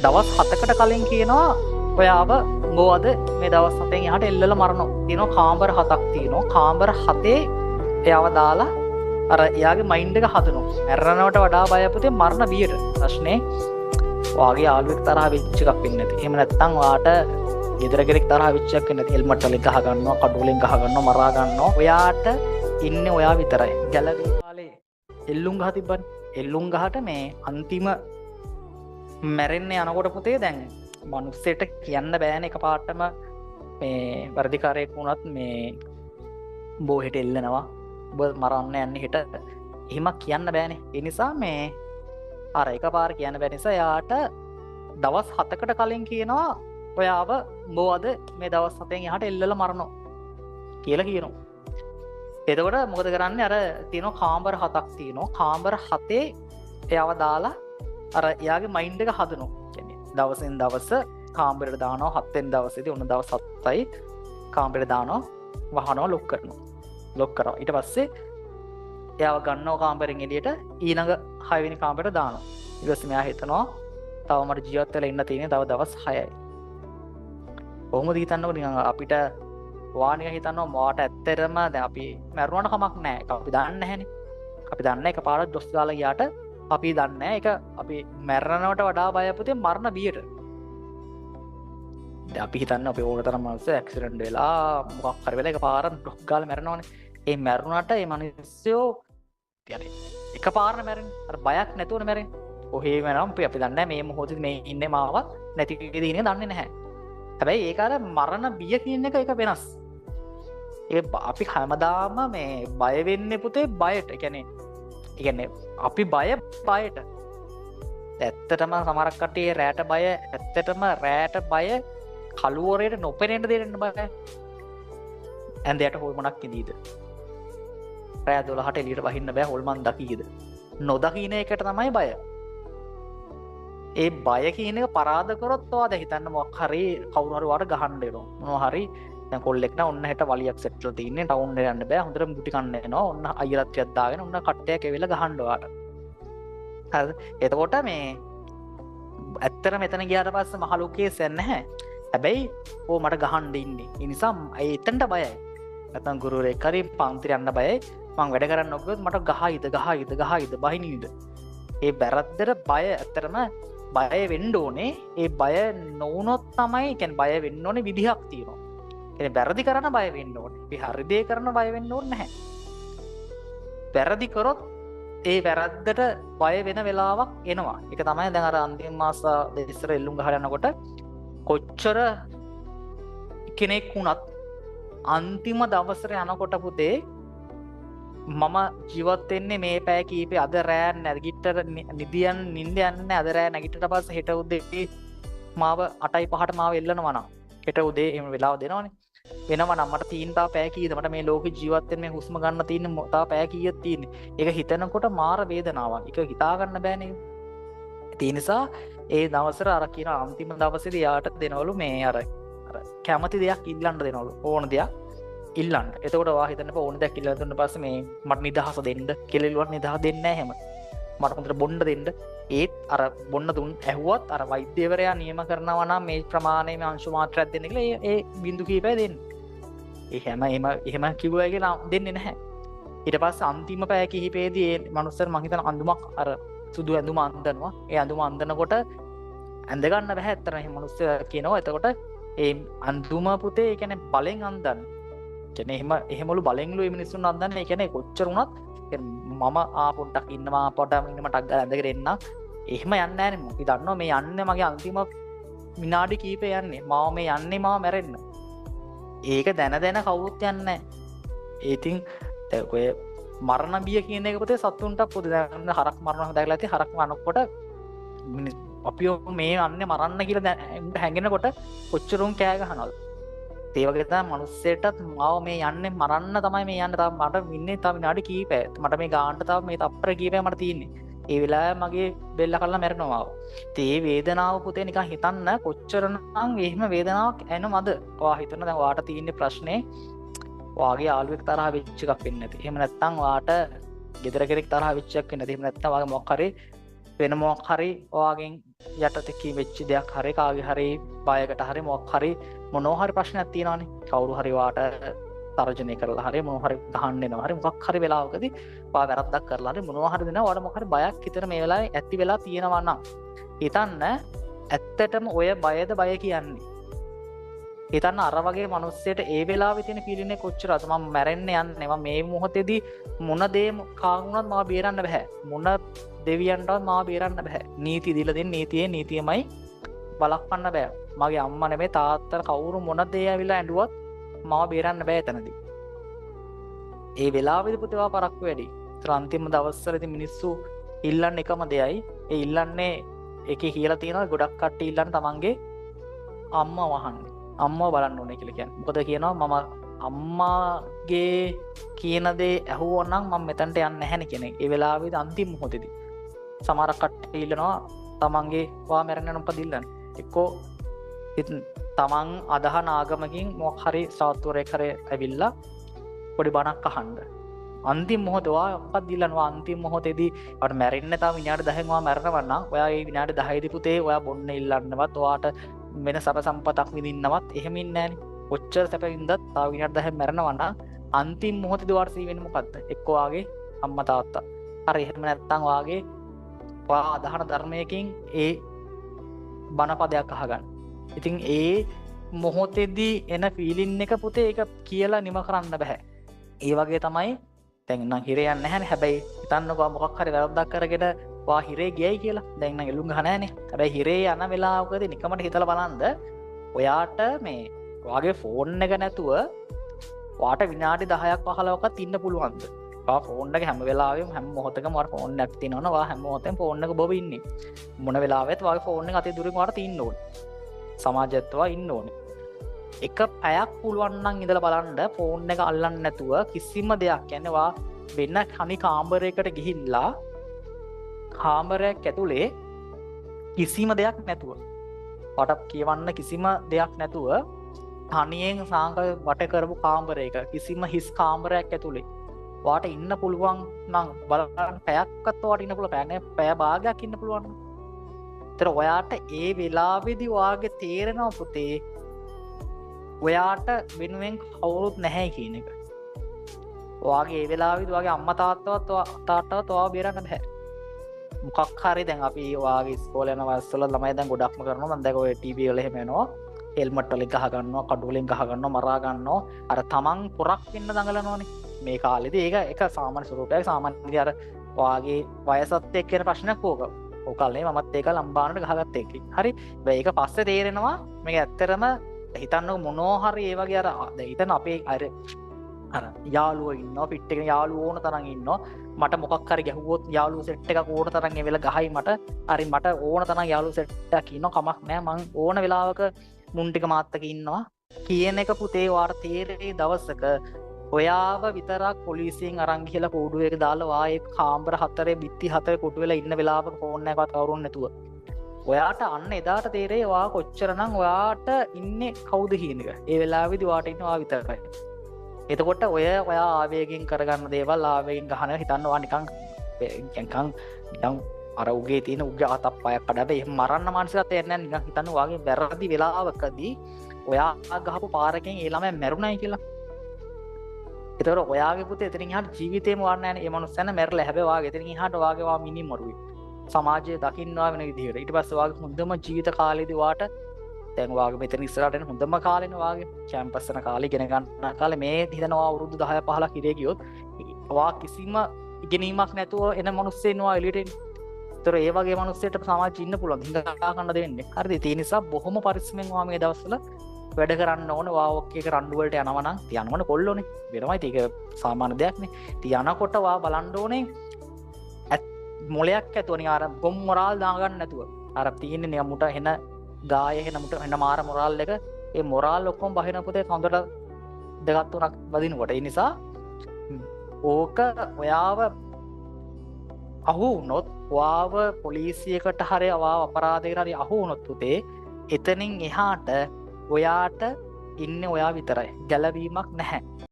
දවස් 7කට කලින් කියනවා ඔයාව උඹවද මේ දවස් 7න් එහාට එල්ලලා මරනවා. තියෙනවා කාමර 7ක් තියෙනවා. කාමර 7 එයාව දාලා අර එයාගේ මයින්ඩ් එක හදනවා. මැරෙනවට වඩා බය පුතේ මරණ බියට. ප්‍රශ්නේ ඔයාගේ යාළුවෙක් තරහ වෙච්ච එකක් වෙන්නේ නැති. එහෙම නැත්නම් ඔයාට ගෙදර කෙනෙක් තරහ වෙච්ච එකක් වෙන්නේ නැති. හෙල්මට් වලින් ගහ ගන්නවා, කඩු වලින් ගහ ගන්නවා, මරා ගන්නවා. ඔයාට ඉන්නේ ඔයා විතරයි. ගැලවි කාලේ එල්ලුම් ගහ තිබ්බනේ. එල්ලුම් ගහට මේ අන්තිම මැරෙන්න යනකොට පුතේ දැන් මිනිස්සෙට කියන්න බෑනේ එකපාරටම මේ වර්ධිකාරයෙක් වුණත් මේ උඹ හෙට එල්ලනවා, උඹ මරන්න යන්නේ හෙට, එහෙම කියන්න බෑනේ. ඒ නිසා මේ අර එකපාර කියන්න බැරි නිසා එයාට දවස් 7කට කලින් කියනවා ඔයාව උඹ අද මේ දවස් 7න් එහාට එල්ලලා මරනවා කියලා කියනවා. එතකොට මොකද කරන්නේ, අර තියෙනවා කාමර 7ක් තියෙනවා. කාමර 7 එයාව දාලා අර එයාගේ මයින්ඩ් එක හදනවා. කියන්නේ දවසෙන් දවස කාමරේට දානවා, 7 වෙනි දවසේදී ඔන්න දවස් 7යි කාමරේට දානවා, වහනවා, ලොක් කරනවා. ලොක් කරනවා. ඊට පස්සේ එයාව ගන්නවා කාමරෙන් එළියට, ඊළඟ 6 වෙනි කාමරේට දානවා. ඊට පස්සේ මෙයා හිතනවා තව මට ජීවත් වෙලා ඉන්න තියෙන්නේ තව දවස් 6යි. කොහොමද හිතන්නකො නිකන් අපිට වානික හිතනවා මාට ඇත්තටම දැන් අපි මැරුණාට කමක් නැහැ. ඒක අපි දන්නේ නැහැනේ. අපි දන්නේ එකපාරට දොස් දාලා ගියාට අපි දන්නේ නැහැ. ඒක අපි මැරෙනවට වඩා බය පුතේ මරණ බියට. දැන් අපි හිතන්නේ අපි ඕන තරම් මිනිස්සු ඇක්සිඩන්ට් වෙලා මොකක් හරි වෙලා එකපාරට ඩොක් ගාලා මැරෙනවනේ. ඒ මැරුණාට ඒ මිනිස්සු يعني එකපාරට මැරෙන්නේ. අර බයක් නැතුවනේ මැරෙන්නේ. ඔහේ මැරෙනවා අපි දන්නේ නැහැ මේ මොහොතේ මේ ඉන්නේ මාවත් නැති වෙයිද කියන එක දන්නේ නැහැ. හැබැයි ඒක අර මරණ බිය කියන එක ඒක වෙනස්. ඒ අපි හැමදාම මේ බය වෙන්නේ පුතේ බයට. ඒ කියන්නේ අපි බය බයට. ඇත්තටම සමහරක් කට්ටිය රැට බය, ඇත්තටම රැට බය කළුවරේට නොපෙනෙන්න දෙන්න බය. ඇඳ යට හොල්මනක් ඉඳීද? රෑ 12ට එළියට වහින්න බෑ, හොල්මන් දකීද? නොදකින එකට තමයි බය. ඒ බය කියන එක පරාද කරොත් ඔයා දැන් හිතන්න මොකක් හරි කවුරු හරි ඔයාට ගහන්න එනවා. මොනවා හරි දැන් කොල්ලෙක් නම් ඔන්න හෙට වලියක් සෙට් වෙලා තින්නේ, ටවුන් එකට යන්න බෑ, හොඳට මුටි කන්න එනවා, ඔන්න අයියලත් ටිකක් දාගෙන ඔන්න කට්ටයක් ඇවිල්ලා ගහන්න ඔයාට. හරිද? එතකොට මේ ඇත්තටම එතන ගියාට පස්සේ මහ ලොකු කේස් එකක් නැහැ. හැබැයි ඕ මට ගහන්න ඉන්නේ. ඒ නිසා ඒ එතනට බයයි. නැත්නම් ගුරුවරයෙක් හරි පන්තිට යන්න බයයි. මං වැඩ කරන්න නොගියොත් මට ගහයිද ගහයිද ගහයිද බහිනීද? ඒ වැරද්දට බය ඇත්තටම බය වෙන්න ඕනේ. ඒ බය නොවුනොත් තමයි, කියන්නේ බය වෙන්න ඕනේ විදිහක් තියෙනවා. කියන්නේ වැරදි කරන බය වෙන්න ඕනේ. අපි හරි දේ කරන බය වෙන්න ඕනේ නැහැ. වැරදි කරොත් ඒ වැරද්දට බය වෙන වෙලාවක් එනවා. ඒක තමයි දැන් අර අන්තිම මාස දෙක ඉස්සර එල්ලුම් ගහලා යනකොට කොච්චර කෙනෙක් වුණත් අන්තිම දවසට යනකොට පුතේ මම ජීවත් වෙන්නේ මේ පැය කීපේ, අද රෑ නැගිට්ටට නිදියන් නිින්ද යන්නේ, අද රෑ නැගිට්ටට පස්සේ හෙට උදේ මාව 8යි 5ට මාව එල්ලනවා නම්, හෙට උදේ එහෙම වෙලාව දෙනවනේ, වෙනවා නම් මට තියෙන තව පැය කීයද, මට මේ ලෝකේ ජීවත් වෙන්න මේ හුස්ම ගන්න තියෙන තව පැය කීයක් තියෙන්නේ. ඒක හිතනකොට මාර වේදනාවක්. ඒක හිතා ගන්න බෑනේ. ඒ නිසා ඒ දවසට අර කියන අන්තිම දවසේදී යාට දෙනවලු මේ අර අර කැමති දෙයක් ඉල්ලන්න දෙනවලු, ඕන දෙයක් ඉල්ලන්න. එතකොට ඔයා හිතන්නකෝ ඕන දෙයක් ඉල්ලලා දුන්න පස්සේ මේ මට නිදහස දෙන්න කියලා ඉල්ලුවට නිදහස දෙන්නේ නැහැ එහෙම. මට හොඳට බොන්න දෙන්න. ඒත් අර බොන්න දුන් ඇහුවත් අර වෛද්‍යවරයා නියම කරනවා නම් මේ ප්‍රමාණය මේ අංශු මාත්‍රයක් දෙන්න කියලා ඒ බින්දු කීපය දෙන්න. ඒ හැම එහෙම කිව්වා කියලා දෙන්නේ නැහැ. ඊට පස්සේ අන්තිම පැය කිහිපෙදී ඒ මනුස්සයාට මං හිතන අඳුමක් අර සුදු ඇඳුම අඳනවා. ඒ ඇඳුම අඳනකොට ඇඳ ගන්න බෑ ඇත්තටම. එහෙම මනුස්සයා කියනවා. එතකොට ඒ අඳුම පුතේ ඒ කියන්නේ බලෙන් අඳන්න. කියන්නේ එහෙම එහෙමලු බලෙන්ලු මේ මිනිස්සුන් අඳන්නේ. ඒ කියන්නේ කොච්චර වුණත් මම පොඩ්ඩක් ඉන්නවා, පොඩ්ඩක් ඉන්න මටක් ගාලා ඇඳගෙන එන්න. එහෙම යන්නේ නැහැ නේ. අපි දන්නවා මේ යන්නේ මගේ අන්තිම විනාඩි කීපය යන්නේ. මාව මේ යන්නේ මාව මැරෙන්න. ඒක දැන දැන කවුරුත් යන්නේ නැහැ. ඒ ඉතින් දැන් ඔය මරණ බිය කියන එක පොතේ සත්තුන්ටත් පොදු. දැන් හරක් මරනවා දැකලා ඇති. හරක් මරනකොට අපි මේ යන්නේ මරන්න කියලා හැංගෙනකොට කොච්චර උන් කෑ ගහනවද. ඒ වගේ තමයි මිනිස්සෙටත් මාව මේ යන්නේ මරන්න තමයි මේ යන්නේ. තව මට ඉන්නේ තව විනාඩි කීපය. මට මේ ගානට තව මේ තප්පර කීපය මට තියෙන්නේ. ඒ වෙලාවේ මගේ බෙල්ල කඩලා මැරෙනවා මාව. ඉතින් ඒ වේදනාව පුතේ නිකන් හිතන්න කොච්චරනම් එහෙම වේදනාවක් එනවද? ඔයා හිතන දැන් ඔයාට තියෙන ප්‍රශ්නේ ඔයාගේ යාළුවෙක් තරහ වෙච්ච එකක් වෙන්නේ නැති. එහෙම නැත්නම් ඔයාට ගෙදර කෙනෙක් තරහ වෙච්ච එකක් වෙන්නේ නැති. එහෙම නැත්නම් ඔයාගේ මොකක් හරි වෙන මොකක් හරි ඔයාගෙන් යටතේ වෙච්ච දෙයක් හරි කාගේ හරි බයකට හරි මොකක් හරි මොනවා හරි ප්‍රශ්නයක් තියෙනවානේ. කවුරු හරි ඔයාට තර්ජනය කරලා හරි මොනවා හරි ගහන්න එනවා හරි මොකක් හරි වෙලාවකදී ඔයා වැරද්දක් කරලා හරි මොනවා හරි දෙනවා ඔයාට මොකක් හරි බයක් හිතෙන මේ වෙලාවේ ඇති වෙලා තියෙනවා නම් හිතන්න ඇත්තටම ඔය බයද බය කියන්නේ. හිතන්න අර වගේ මිනිස්සෙට ඒ වෙලාවේ තියෙන ෆීලින් එක කොච්චරද, මම මැරෙන්න යන්නේ, මම මේ මොහොතේදී මොන දේ කාගුණත් මාව බේරන්න බෑ, මොන දෙවියන්ටවත් මාව බේරන්න බෑ, නීති දීලා දෙන නීතියේ නීතියමයි බලක්වන්න බෑ, මගේ අම්මා නෙමෙයි තාත්තා කවුරු මොන දේ ඇවිල්ලා ඇඬුවත් මාව බේරන්න බෑ එතනදී. ඒ වෙලාවේදී පුතේ වා පරක්කු වැඩි. ඒතර අන්තිම දවස්වලදී මිනිස්සු ඉල්ලන්නේ එකම දෙයයි. ඒ ඉල්ලන්නේ ඒකේ කියලා තියෙනවා ගොඩක් කට්ටිය ඉල්ලන්නේ තමන්ගේ අම්මව අහන්නේ, අම්මව බලන්න ඕනේ කියලා කියන්නේ. මොකද කියනවා මම අම්මාගේ කියන දේ ඇහුවොත් නම් මම මෙතනට යන්නේ නැහැනේ කියන එක. ඒ වෙලාවේදී අන්තිම මොහොතේදී සමහර කට්ටිය ඉල්ලනවා තමන්ගේ වා මැරෙන්න නම් මොකද ඉල්ලන්නේ? එක්කෝ තමන් අදහන ආගමකින් මොකක් හරි ශාස්ත්‍රයක් හරි ඇවිල්ලා පොඩි බණක් අහන්න. අන්තිම මොහොතේ ඔයා මොකක්ද ඉල්ලනවා? අන්තිම මොහොතේදී ඔයාට මැරෙන්න තව විනාඩි 10න් ඔයා මැරෙනවා නම් ඔයා ඒ විනාඩි 10 දී පුතේ ඔයා බොන්න ඉල්ලන්නවත් ඔයාට වෙන සැප සම්පතක් විඳින්නවත් එහෙම ඉන්නේ නෑනේ. කොච්චර සැප වින්දත් තව විනාඩි 10න් මැරෙනවා නම් අන්තිම මොහොතේදී ඔයාට සිහි වෙන්නේ මොකද්ද? එක්ක ඔයාගේ අම්මා තාත්තා. හරි එහෙම නැත්නම් ඔයාගේ ඔයා අදහන ධර්මයකින් ඒ බණපදයක් අහගන්න. ඉතින් ඒ මොහොතේදී එන ෆීලින් එක පුතේ ඒක කියලා නිම කරන්න බෑ. ඒ වගේ තමයි දැන් නම් හිරේ යන්නේ නැහැනේ. හැබැයි හිතන්නකෝ මොකක් හරි වැරද්දක් කරගෙන වා හිරේ ගියයි කියලා. දැන් නම් එළුම් ගහ නැහැනේ. හැබැයි හිරේ යන වෙලාවකදී නිකමට හිතලා බලන්න ඔයාට මේ ඔයාගේ ෆෝන් එක නැතුව ඔයාට විනාඩි 10ක් 15ක්වත් ඉන්න පුළුවන්ද? ඔයා ෆෝන් එක හැම වෙලාවෙම හැම මොහොතකම ඔයාට ෆෝන් එකක් තියෙනවනේ. ඔයා හැම මොහොතෙම ෆෝන් එක බොබ ඉන්නේ. මොන වෙලාවෙත් ඔයාගේ ෆෝන් එක අතේ දුරින් ඔයාට තියෙන්න ඕනේ. සමාජයත් ඔයා ඉන්න ඕනේ. එක පැයක් පුළුවන් නම් ඉඳලා බලන්න ෆෝන් එක අල්ලන්න නැතුව කිසිම දෙයක් කියන්නේ ඔයා වෙන තනි කාමරයකට ගිහිල්ලා කාමරයක් ඇතුලේ කිසිම දෙයක් නැතුව ඔයාට කියවන්න කිසිම දෙයක් නැතුව තනියෙන් සාංක වට කරපු කාමරයක කිසිම හිස් කාමරයක් ඇතුලේ ඔයාට ඉන්න පුළුවන් නම් බලන්න පැයක්වත් ඔයාට ඉන්න පුළුවන්, පැය නෑ පැය භාගයක් ඉන්න පුළුවන් නම්. ඒතර ඔයාට ඒ වෙලාවේදී ඔයාගේ තේරෙනවා පුතේ ඔයාට වෙනුවෙන් කවුරුත් නැහැ කියන එක. ඔයාගේ ඒ වෙලාවේදී ඔයාගේ අම්මා තාත්තවත් තාත්තවත් ඔයාව බේරන්න බෑ. මොකක් හරි දැන් අපි ඔයාගේ ඉස්කෝලේ යන වයස්වල ළමයි දැන් ගොඩක්ම කරනවා. මම දැන් ඔය ටීවී වල එහෙම එනවා. හෙල්මට් වලින් ගහ ගන්නවා, කඩු වලින් ගහ ගන්නවා, මරා ගන්නවා. අර තමන් පොරක් වෙන්න දඟලනවනේ. මේ කාලෙදී ඒක එක සාමාන්‍ය ස්වරූපයක්. සාමාන්‍ය අර ඔයාගේ වයසත් එක්ක එන ප්‍රශ්නයක් ඕක. ඕක කල්නේ මමත් ඒක ලම්බානට ගහගත්ත එකක්. හරි. හැබැයි ඒක පස්සේ තේරෙනවා මේක ඇත්තටම හිතන්නකො මොනවා හරි ඒ වගේ අර දැන් හිතන්න අපේ අර අර යාළුවෝ ඉන්නවා, පිට එකේ යාළුවෝ ඕන තරම් ඉන්නවා. මට මොකක් හරි ගැහුවොත් යාළුවෝ සෙට් එකක් ඕන තරම් ඒ වෙලාව ගහයි මට. හරි මට ඕන තරම් යාළුවෝ සෙට් එකක් ඉන්නවා, කමක් නෑ මං ඕන වෙලාවක මුන් ටික මාත් එක්ක ඉන්නවා කියන එක පුතේ ඔයාට තේරෙයි දවසක ඔයාව විතරක් පොලිසියෙන් අරන් ගිහලා කෝඩුවේක දාලා ඔයා ඒ කාමර හතරේ බිත්ති හතරේ කොටු වෙලා ඉන්න වෙලාවක ෆෝන් එකක්වත් කවුරුන් නැතුව ඔයාට අන්න එදාට තේරෙයි ඔයා කොච්චරනම් ඔයාට ඉන්නේ කවුද කියන එක. ඒ වෙලාවේදී ඔයාට ඉන්නේ ඔයා විතරයි. එතකොට ඔය ඔයා ආවේගයෙන් කරගන්න දේවල් ආවේගයෙන් ගහන හිතන්න ඔයා නිකන් නිකන් නිකන් අර උගේ තියෙන උගේ අතක් පයක් කඩලා එහෙම මරන්න මානසිකත්වයක් නැහැ. නිකන් හිතන්න ඔයාගේ වැරදි වෙලාවකදී ඔයා ගහපු පාරකින් ඒ ළමයා මැරුණයි කියලා. එතකොට ඔයාගේ පුතේ එතනින් එහාට ජීවිතේම වන්න නැහැ නේ. ඒ මනුස්සයන මැරලා. හැබැයි ඔයාගේ එතනින් එහාට ඔයාගේ ඔයා මිනි මරුවේ. සමාජය දකින්නවා වෙන විදිහට. ඊට පස්සේ ඔයාගේ හොඳම ජීවිත කාලේදී ඔයාට දැන් ඔයාගේ මෙතන ඉස්සරහට එන හොඳම කාලේනේ ඔයාගේ කැම්පස් යන කාලේ ඉගෙන ගන්න කාලේ මේ හිතන ඔයා අවුරුදු 10 15 හිරේ ගියොත් ඔයා කිසිම ඉගෙනීමක් නැතුව එන මිනිස්සෙන් ඔයා එළියට එන්නේ. ඒතර ඒ වගේ මිනිස්සෙට සමාජෙ ඉන්න පුළුවන්. හිඟා ගන්න දෙන්නේ. හරිද? ඒ නිසා බොහොම පරිස්සමෙන් ඔයා මේ දවස්වල වැඩ කරන්න ඕන. ඔයා ඔක් එක රණ්ඩු වලට යනවා නම් යනවනේ කොල්ලෝනේ. වෙනමයි. ඒක සාමාන්‍ය දෙයක් නේ. ඉතින් යනකොට ඔයා බලන්න ඕනේ මොලයක් ඇතුව නිකන් අර ගොම් මොරාල් දාගන්න නැතුව. අර තියෙන්නේ නිකන් මුට එන ගාය එන මුට එන මාර මොරාල් එක. ඒ මොරාල් ඔක්කොම බහින පොතේ හොඳට දෙකක් තුනක් වදිනකොට. ඒ නිසා ඕක ඔයාව අහු වුණොත් ඔයාව පොලිසියකට හරි ඔයාව අපරාධයකට හරි අහු වුණොත් පුතේ එතනින් එහාට ඔයාට ඉන්නේ ඔයා විතරයි. ගැලවීමක් නැහැ.